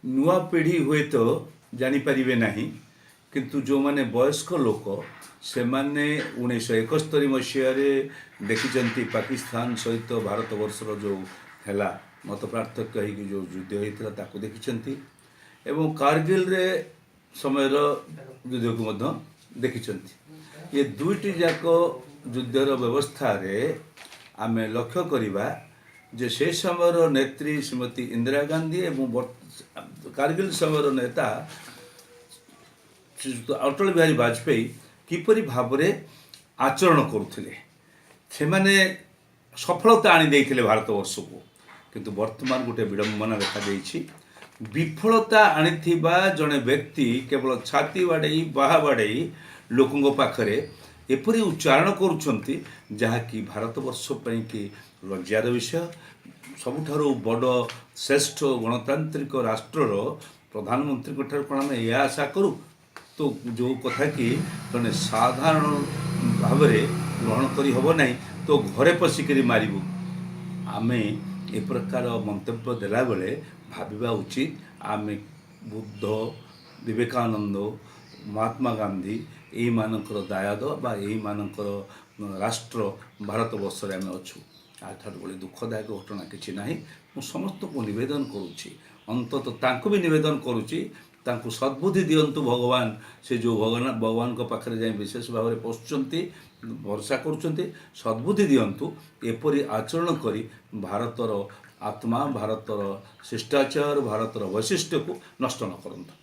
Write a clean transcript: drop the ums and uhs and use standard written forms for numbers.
ନୂଆ ପିଢ଼ି ହୁଏତ ଜାଣିପାରିବେ ନାହିଁ, କିନ୍ତୁ ଯେଉଁମାନେ ବୟସ୍କ ଲୋକ, ସେମାନେ 1971 ମସିହାରେ ଦେଖିଛନ୍ତି ପାକିସ୍ତାନ ସହିତ ଭାରତବର୍ଷର ଯେଉଁ ହେଲା ମତ ପାର୍ଥକ୍ୟ ହେଇକି ଯେଉଁ ଯୁଦ୍ଧ ହେଇଥିଲା, ତାକୁ ଦେଖିଛନ୍ତି ଏବଂ କାର୍ଗିଲରେ ସମୟର ଯୁଦ୍ଧକୁ ମଧ୍ୟ ଦେଖିଛନ୍ତି। ଏ ଦୁଇଟି ଯାକ ଯୁଦ୍ଧର ବ୍ୟବସ୍ଥାରେ ଆମେ ଲକ୍ଷ୍ୟ କରିବା ଯେ ସେ ସମୟର ନେତ୍ରୀ ଶ୍ରୀମତୀ ଇନ୍ଦିରା ଗାନ୍ଧୀ ଏବଂ କାର୍ଗିଲ ସମୟର ନେତା ଶ୍ରୀଯୁକ୍ତ ଅଟଳ ବିହାରୀ ବାଜପେୟୀ କିପରି ଭାବରେ ଆଚରଣ କରୁଥିଲେ। ସେମାନେ ସଫଳତା ଆଣି ଦେଇଥିଲେ ଭାରତବର୍ଷକୁ। କିନ୍ତୁ ବର୍ତ୍ତମାନ ଗୋଟେ ବିଡ଼ମ୍ବନା ଦେଖାଦେଇଛି। ବିଫଳତା ଆଣିଥିବା ଜଣେ ବ୍ୟକ୍ତି କେବଳ ଛାତି ବାଡ଼େଇ, ବାହା ବାଡ଼େଇ ଲୋକଙ୍କ ପାଖରେ ଏପରି ଉଚ୍ଚାରଣ କରୁଛନ୍ତି, ଯାହାକି ଭାରତବର୍ଷ ପାଇଁକି ଲଜ୍ଜାର ବିଷୟ। ସବୁଠାରୁ ବଡ଼ ଶ୍ରେଷ୍ଠ ଗଣତାନ୍ତ୍ରିକ ରାଷ୍ଟ୍ରର ପ୍ରଧାନମନ୍ତ୍ରୀଙ୍କ ଠାରୁ କ'ଣ ଆମେ ଏହା ଆଶା କରୁ? ତ ଯେଉଁ କଥା କି ଜଣେ ସାଧାରଣ ଭାବରେ ଗ୍ରହଣ କରି ହେବ ନାହିଁ, ତ ଘରେ ପଶିକରି ମାରିବୁ। ଆମେ ଏ ପ୍ରକାର ମନ୍ତବ୍ୟ ଦେଲାବେଳେ ଭାବିବା ଉଚିତ, ଆମେ ବୁଦ୍ଧ, ବିବେକାନନ୍ଦ, ମହାତ୍ମା ଗାନ୍ଧୀ ଏଇମାନଙ୍କର ଦାୟାଦ ବା ଏଇମାନଙ୍କର ରାଷ୍ଟ୍ର ଭାରତବର୍ଷରେ ଆମେ ଅଛୁ। ୟାଠାରୁ ଭଳି ଦୁଃଖଦାୟକ ଘଟଣା କିଛି ନାହିଁ। ମୁଁ ସମସ୍ତଙ୍କୁ ନିବେଦନ କରୁଛି, ଅନ୍ତତଃ ତାଙ୍କୁ ବି ନିବେଦନ କରୁଛି, ତାଙ୍କୁ ସଦ୍ବୁଦ୍ଧି ଦିଅନ୍ତୁ ଭଗବାନ। ସେ ଯେଉଁ ଭଗବାନଙ୍କ ପାଖରେ ଯାଇ ବିଶେଷ ଭାବରେ ପଶୁଛନ୍ତି, ଭରସା କରୁଛନ୍ତି, ସଦ୍ବୁଦ୍ଧି ଦିଅନ୍ତୁ। ଏପରି ଆଚରଣ କରି ଭାରତର ଆତ୍ମା, ଭାରତର ଶିଷ୍ଟାଚାର, ଭାରତର ବୈଶିଷ୍ଟ୍ୟକୁ ନଷ୍ଟ ନ କରନ୍ତୁ।